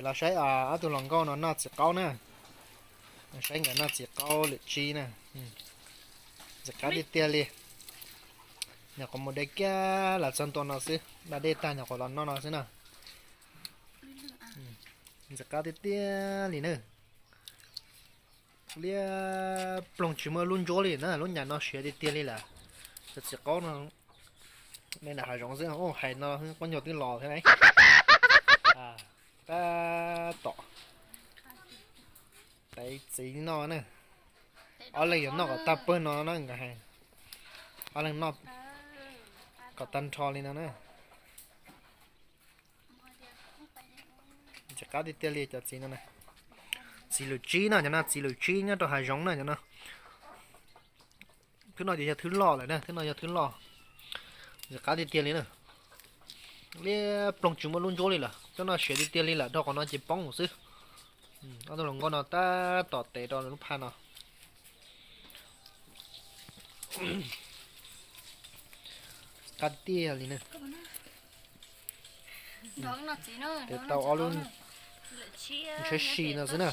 Los saib ob tug hluas nkauj no noj txiv qaub na. Los saib nkawd noj txiv qaub lwm tsib na. Ntxim qab tiag tiag li. Nyuam qhuav mus de kiag los txog ntua no xwb, da dej tag nyuam qhuav los noj no xwb na. Ntxim qab tiag tiag li na. Liab ploog tsis muaj lub ntsuab li na, lub nyam no siav tiag tiag li lawm. Cov txiv qaub no, nej nram hav zoov xwb, hais no qaub ncaug twb los thiab na. Tab tom tev txiv noj na. Ob leeg yuav noj kom tag pawg no na nkawd hais. Ob leeg noj kom tag nrho li no na. Ntxim qab tiag tiag li cov txiv no na. Txiv lwm tsib no cov no, txiv lwm tsib nyob rau hav zoov na cov no. Thwb no ces yog thwb loj lawm na, thwb no yog thwb loj. Ntxim qab tiag tiag li na. Liab ploog tsis muaj lub ntsuab li lawm, cov no siav tiag tiag li lawm, dhau qhov no ces poob xwb. Ob tug hluas nkauj no tab tom tev rau lub phaj no. Qab tiag li na. Tev tau ob lub ntshiab si no xwb na.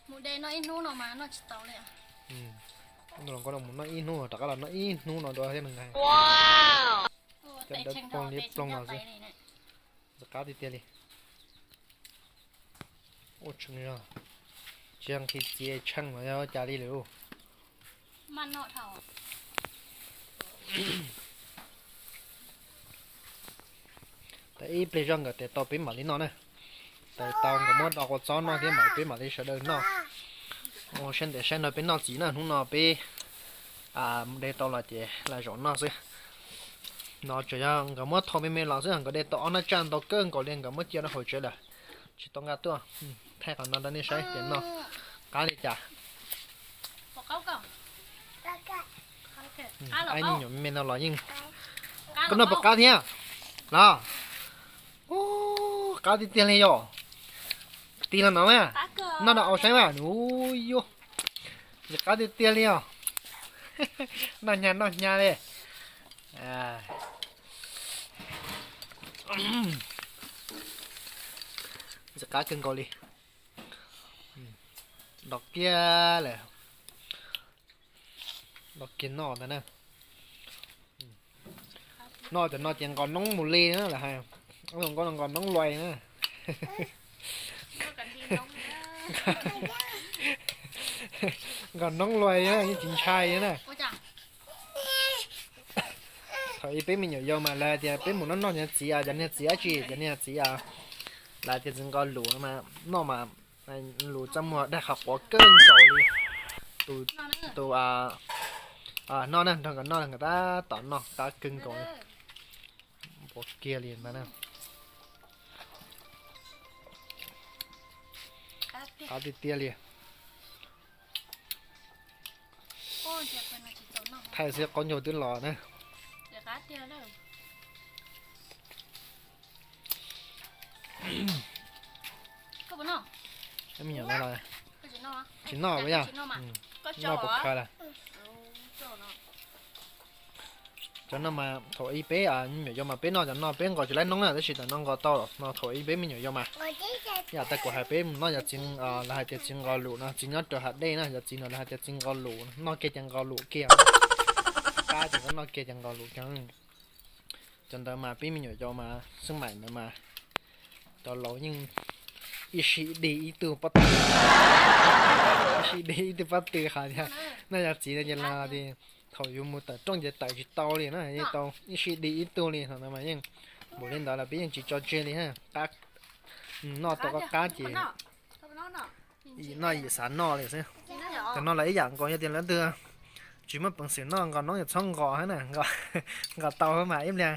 Mus de noj ib hnub no mas noj tsis tau li. Mus noj ib hnub rov qab los noj ib hnub no dua thiab no. Cov dawb ploog liab ploog no xwb. Ntxim qab tiag tiag li. Ua tshee zog, tsis yog nqhis txiv tshee los yog cas li lawm. Tau ib pliag zog nkawd tev tau peb mam li noj na. Tev tau nkawd muab do kua txob noj thiab mam peb mam li sawv daws noj. Ua siab ntev saib nrog peb noj txiv na, hnub no peb de tau los ces lawv zaum noj xwb. No tsuas yog nkawd muab thau me me los xwb, nkawd de tau ob hnab tsaj ntau kawg nkaus li, nkawd muab cia rau hauv tsev lawm, tsis tau nqa tuaj. Thaij qhov no rau nej saib tias noj qab li cas. Ib me nyuam me no los yeej, koj noj puas qab thiab los? Qab tiag tiag li yom. Tig los no mas, noj no au saib mas, ub yuj, ntxim qab tiag tiag li os. Noj hnyav noj hnyav li. Ntxim qab kawg nkaus li. Nrov kiag lawm. Nrov kiag noj ntag na. Noj cov no ces nqos noob mus li na lawm hais. Nqos noob luais na. Nqos noob luais na, yeej tsis ntshai na. Thaum ub peb me nyuam yaus mas lawv tias peb mus noj noj cov txiv, cov niag txiv dab tsi, cov niag txiv, lawv tias txiv nqos lus mas noj mas lus txaj muag dag qhov quav kawg nkaus li. Tus, tus noj na, nrog nkawd noj nkawd tab tom noj qab kawg nkaus. Npua kiag li ntag na. Qab tiag tiag li. Thaij xwb qaub ncaug twb los na. Me nyuam no los tsis noj ua yog, noj puas khaws lawm. Cov no mas thaum ub peb me nyuam yaus mas peb noj cov no peb nqos tsis laib noob na, tab sis tam no nqos tau no, thaum ub peb me nyuam yaus mas. Yam tas kuv hais peb mus noj cov txiv, lawv hais tias txiv nqos lus no, txiv nyob rau hav dej na, cov txiv no lawv hais tias txiv nqos lus, noj kiag cov nqos lus kiag. Qab ces koj noj kiag cov nqos lus kiag. Cov ntawd mas peb me nyuam yaus mas xwb maim ntawd mas cov laus yeej ib sij dig ib tug pob tw, ib sij dig ib tug pob tw hais tias noj cov txiv no ces los tias thaum yus mus tawm rooj ces tawm tsis tau li na, yeej tau ib sij dig ib tug li no mas yeej npaum li ntawd los peb yeej tsis tso tseg li na. Qab, noj tau qab qab ces noj yim xav noj li xwb. Cov no los ib yam nkaus, yog tias leej twg tsis muaj peev xwm noj nqos noob yog txhob nqos thiab na, nqos tau mas ib pliag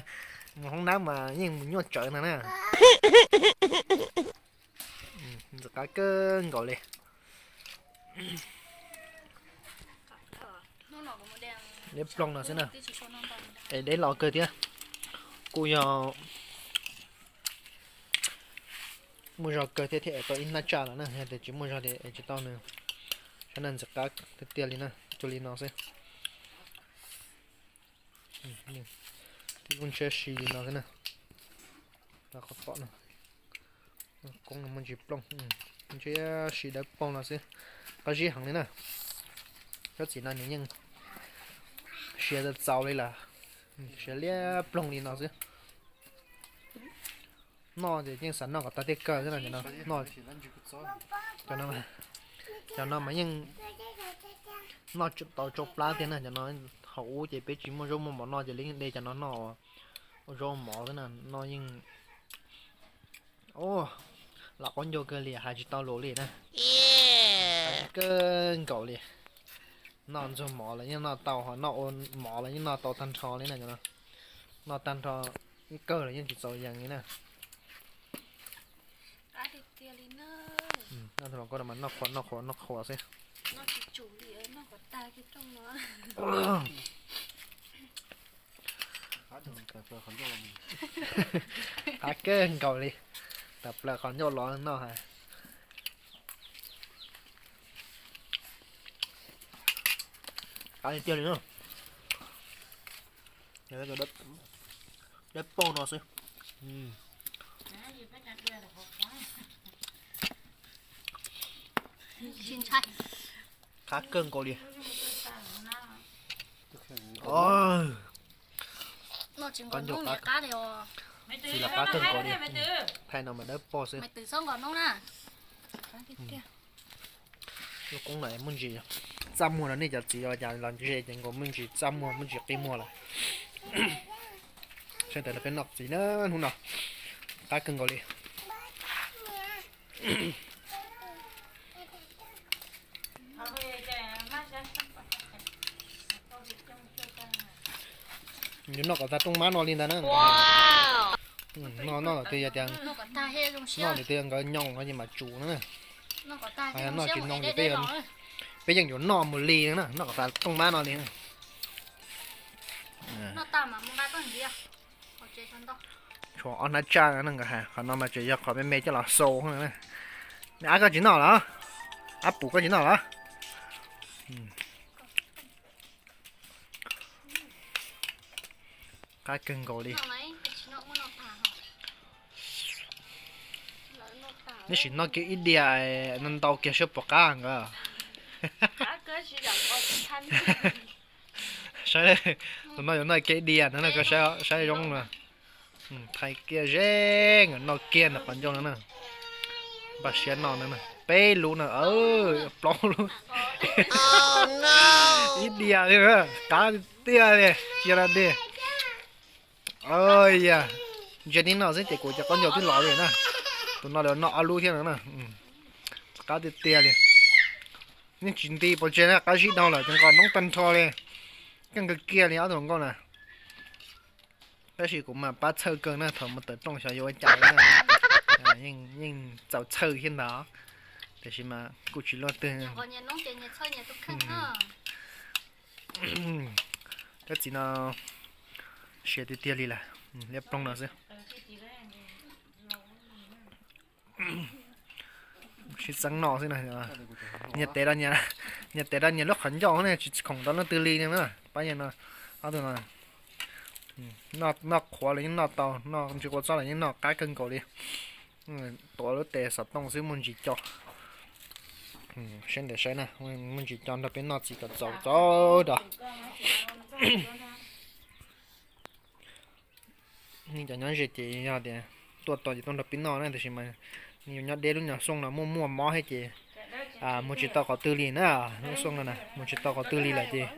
mus hoob nab mas yeej mus nyuaj tsawv ntag na. Ntxim qab kawg nkaus li. Deb ploog no xwb na. Es deb los kawg thiab. Kuj yog muaj zog kawg thiab thiaj es tau ib hnab tsaj los na, yog tias tsis muaj zog ces es tsis tau nws. Sab no ntxim qab tiag tiag li na, cuag li no xwb. Tib lub ntshiab si li no xwb na. Qhov tom no, koob no muaj ntsis plooj, ntshiab si dawb paug no xwb. Qab zib heev li na. Cov txiv no nws yeej siav txaus txaus li lawm, siav liab ploog li no xwb. Noj ces yeej xav noj kom tag tej kawg xwb no. Cov no mas yeej noj tau tsau plab tiag na. Cov no haus ub ces peb tsis muaj zaub muaj mov noj ces li de cov no noj ua zaub mov xwb na. Noj yeej, lam qaub ncaug kawg li, hais tsis tau lus li na. Kawg nkaus li. Noj ntxuag mov los yeej noj tau, ho noj ua mov los yeej noj tau tag nrho li na. Noj tag nrho kawg los yeej tsis txaus yees li na. Noj qhuav noj qhuav noj qhuav xwb. Qab kawg nkaus li. Tawm plaws qhov ncauj los noj hais. Qab tiag tiag li na. Dawb paug no xwb. Qab kawg nkaus li. Qab ncaug qab, txiv los qab kawg nkaus li. Thaij no mas dawb paug xwb. Lub koob no muaj ntsis txaj muag rau nej cov txiv los cas los ze ces nkaus muaj ntsis txaj muag muaj ntsis qi muag lawm. Saib tas peb noj txiv na, hnub no qab kawg nkaus li. Yus noj kom tag rooj mab no li ntag na. Noj noj lawm twb yog tias, noj lawm twb yog nkawd nyoos no ces mam tsum na. Noj tsis nyoos ces peb yeej yuav noj mus li na, noj kom tag rooj mab no li. Tshuav ob hnab tsaj no nkawd hais, qhov no mas tseem yog qhov me me coj los xau na. Me ab koj tsis noj los? Ab pum koj tsis noj los? Qab kawg nkaus li. Neb sim noj kiag ib diav, noj ntau kiag saib puas qab nkawd. Saib, tus no yuav noj kiag ib diav no, koj saib zoo na. Thaij kiag ze, nkawd noj kiag ntawm qhov ncauj no na. Npaj siab noj no na, peb lub no, plaub lub. Ib diav li, qab tiag tiag li, cia li. Yog ntsia tib no xwb ces kuv cov qaub ncaug twb los li na. Tus no lawv noj ob lub thiab no na. Qab tiag tiag li. Yeej tsis nti pov tseg na, qab zib dhau lawm ces nqos noob tag nrho li. Keej kawg kiag li ob tug hluas nkauj na. Tab sis kuv mam pab txhawj kawg na, thaum mus tawm rooj xyov yuav ua cas na. Yeej txaus txhawj thiab ntag, tiam sis mas kuj tsis luaj twg. Cov txiv no siav tiag tiag li lawm, liab ploog no xwb. Sib txeeb noj xwb na. Nias tes, nias tes rau nyias lub qhov ncauj ne, tsis khoom tau leej twg li na. Pab yawg no, ob tug no noj qhuav los yeej noj tau, noj ntsis kua txob los yeej noj, qab kawg nkaus li. Tuav lub tes xov tooj xwb muaj ntsis co. Saib ntawm saib na, muaj ntsis co nrog peb noj txiv kom txaus txaus rau. Nej cov nyob ze ces yog tias tuaj tos ces tuaj nrog peb noj na, tiam sis mas nej yuav nyob deb lub nyuag xyoo no muaj muaj mob thiab ces mus tsis tau qhov twg li na. Lub xyoo no na mus tsis tau qhov twg li lawm ces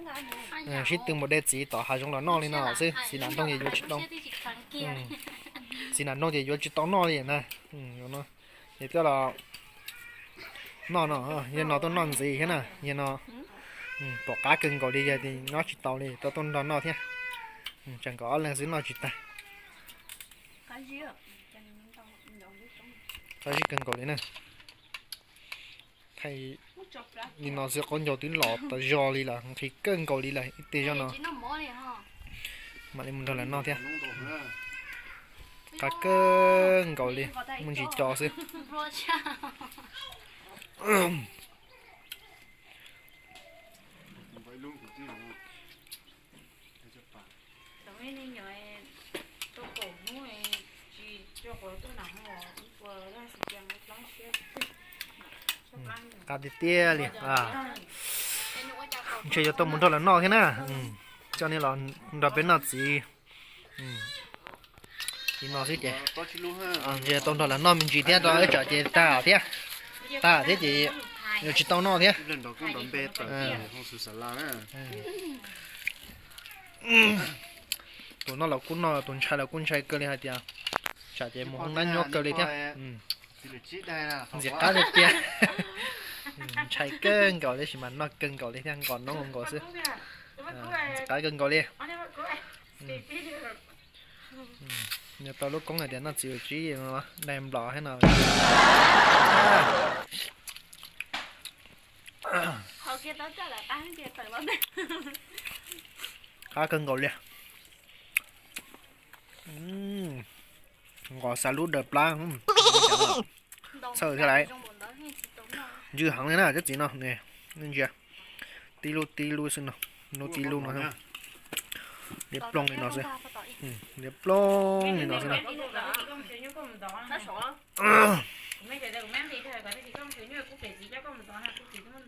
sib tw mus de txiv tom hav zoov los noj li no xwb. Txiv nam nroo ces yuav tsis tau, txiv nam nroo ces yuav tsis tau noj li na. Ces coj los noj no, yawg no tuaj noj ntxiv thiab na, yawg no pom qab kawg nkaus li, yog tias nyob tsis tau li tau tuaj nrog noj thiab. Tsam nkawd ob leeg xwb noj tsis tag. Qab zib kawg nkaus li na. Thaij li no xwb qaub ncaug twb los tas zog li lawm, nqhis kawg nkaus li lawm ib teg zog no. Mam li mus nrog lawv noj thiab. Qab kawg nkaus li, muaj ntsis co xwb. Qab tiag tiag li. Ntshe yuav tau mus nrog lawv noj thiab na. Coj nej los nrog peb noj txiv li no xwb ces ntshe tau nrog lawv noj me ntsis thiab rau ib tsam ces tag thiab. Tag thiab ces yuav tsis tau noj thiab. Tus noj los kuj noj, tus ntshai los kuj ntshai kawg li hais tias tsam ces mus hoob nab nyob kawg li thiab. Ntxim qab li tiag. Ntshai kawg nkaus li tab sis mas noj kawg nkaus li thiab, nqos noob nkaus xwb. Ntxim qab kawg nkaus li. Nws tau lub koob hais tias noj txiv uas tsib daig nplom thiab no. Qab kawg nkaus li. Nqos xa lub daws plab. Txhawj thiab lawm. Ntsws heev li na cov txiv no. Ntsia, tib lub tib lub xwb no, lub tib lub no. Liab ploog li no xwb. Liab ploog li no xwb no.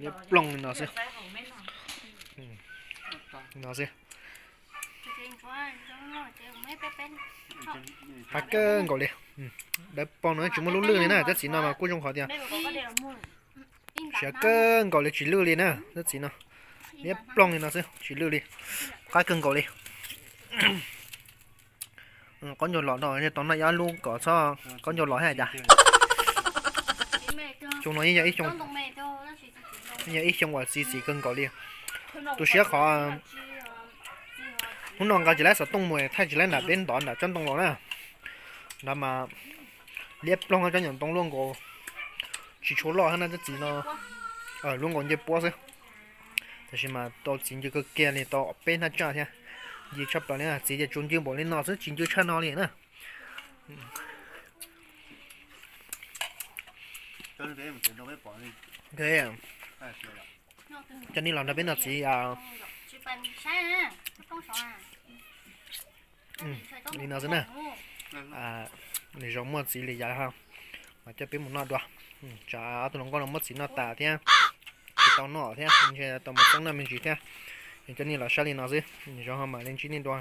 Liab ploog li no xwb. No xwb. Qab kawg nkaus li. Dawb paug no tsis muaj lub lwj li na, cov txiv no mas kuj zoo qhov tias siav kawg nkaus li tsis lwj li na, cov txiv no. Liab ploog li no xwb tsis lwj li. Qab kawg nkaus li. Qaub ncaug los no tau noj ib lub kom txhob qaub ncaug los thiab cas. Xyoo no yeej yog ib xyoo, yeej yog ib xyoo uas txi txiv kawg nkaus li. Tu siab qhov hnub no nqa tsis laib xov tooj mus thaij tsis laib nram peb ntov nram tsob ntoo los na. Nrad mas liab ploog tsob nyuam ntoo luaj nkaus, tsis tshua loj thiab na cov txiv no, luaj nkaus ncej puab xwb. Tab sis mas tau txiv ncw kawg kiag li, tau peb hnab tsaj thiab. Ncw tshaj plaws li, txiv ces tsuas ncw npaum li no xwb tsis ncw tshaj no li na. Coj nej los nrog peb noj txiv li no xwb na. Nws zoo muaj txiv li yam li ho mas coj peb mus noj dua. Tsam ob tug hluas nkauj no muab txiv noj tas thiab tsis tau noj thiab, ntshe tau mus txeeb noj me ntsis thiab. Coj nej los saib li no xwb, nws zoo ho mam li ntsib nej dua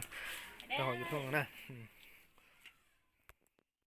rau hauv YouTube no na.